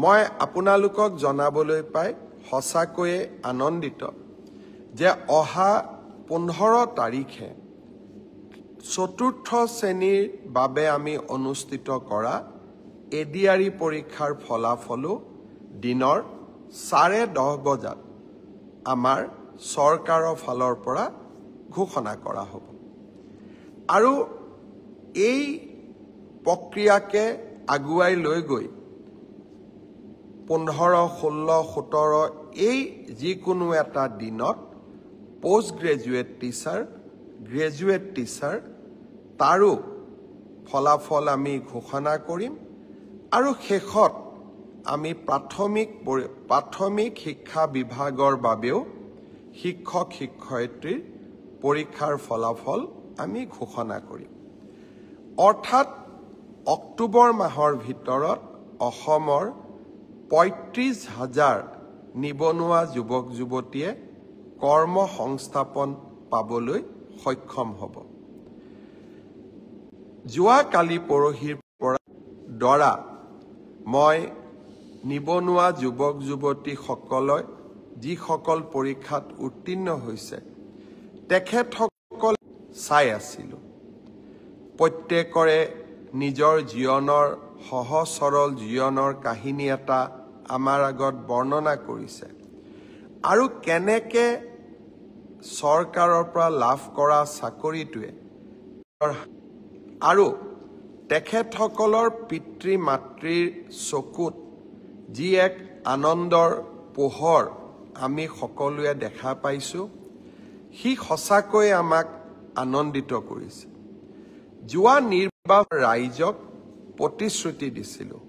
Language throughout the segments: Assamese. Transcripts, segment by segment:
মই আপোনালোকক জনাবলৈ পাই সঁচাকৈয়ে আনন্দিত যে অহা 15 তাৰিখে চতুৰ্থ শ্ৰেণীৰ বাবে আমি অনুষ্ঠিত কৰা এডিআৰই পৰীক্ষাৰ ফলাফলো দিনৰ 10:30 বজাত আমাৰ চৰকাৰৰ ফালৰ পৰা ঘোষণা কৰা হ'ব। আৰু এই প্ৰক্ৰিয়াকে আগুৱাই লৈ গৈ 15, 16, 17 এই যিকোনো এটা দিনত post graduate teacher, graduate teacher তাৰো ফলাফল আমি ঘোষণা কৰিম। আৰু শেষত আমি প্ৰাথমিক শিক্ষা বিভাগৰ বাবেও শিক্ষক শিক্ষয়িত্ৰীৰ পৰীক্ষাৰ ফলাফল আমি ঘোষণা কৰিম। অৰ্থাৎ অক্টোবৰ মাহৰ ভিতৰত অসমৰ 35,000 নিবনুৱা যুৱক যুৱতীয়ে কৰ্ম সংস্থাপন পাবলৈ সক্ষম হ'ব। যোৱা কালি পৰহিৰ পৰা দ্বাৰা মই নিবনুৱা যুৱক যুৱতীসকলক যিসকল পৰীক্ষাত উত্তীৰ্ণ হৈছে তেখেতসকল চাই আছিলোঁ। প্ৰত্যেকৰে নিজৰ জীৱনৰ সহজ সৰল জীৱনৰ কাহিনী এটা আমাৰ আগত বৰ্ণনা কৰিছে আৰু কেনেকে চৰকাৰৰ পৰা লাভ কৰা চাকৰিটোৱে আৰু তেখেতসকলৰ পিতৃ মাতৃৰ চকুত যি এক আনন্দৰ পোহৰ আমি সকলোৱে দেখা পাইছোঁ, সি সঁচাকৈয়ে আমাক আনন্দিত কৰিছে। যোৱা নিৰ্বাচন ৰাইজক প্ৰতিশ্ৰুতি দিছিলোঁ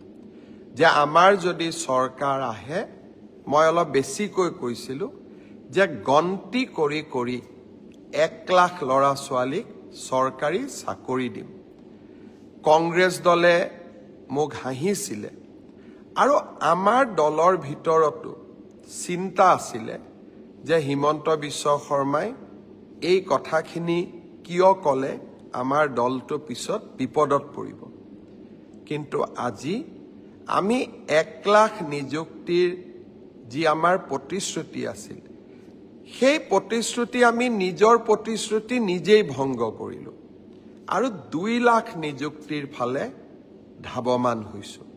যে আমাৰ যদি চৰকাৰ আহে, মই অলপ বেছিকৈ কৈছিলোঁ যে গন্তি কৰি কৰি 1 লাখ ল'ৰা ছোৱালীক চৰকাৰী চাকৰি দিম। কংগ্ৰেছ দলে মোক হাঁহিছিলে আৰু আমাৰ দলৰ ভিতৰতো চিন্তা আছিলে যে হিমন্ত বিশ্ব শৰ্মাই এই কথাখিনি কিয় ক'লে, আমাৰ দলটো পিছত বিপদত পৰিব। কিন্তু আজি আমি 1 লাখ নিযুক্তিৰ যি আমাৰ প্ৰতিশ্ৰুতি আছিল, সেই প্ৰতিশ্ৰুতি আমি নিজৰ প্ৰতিশ্ৰুতি নিজেই ভংগ কৰিলোঁ আৰু 2 লাখ নিযুক্তিৰ ফালে ধাৱমান হৈছোঁ।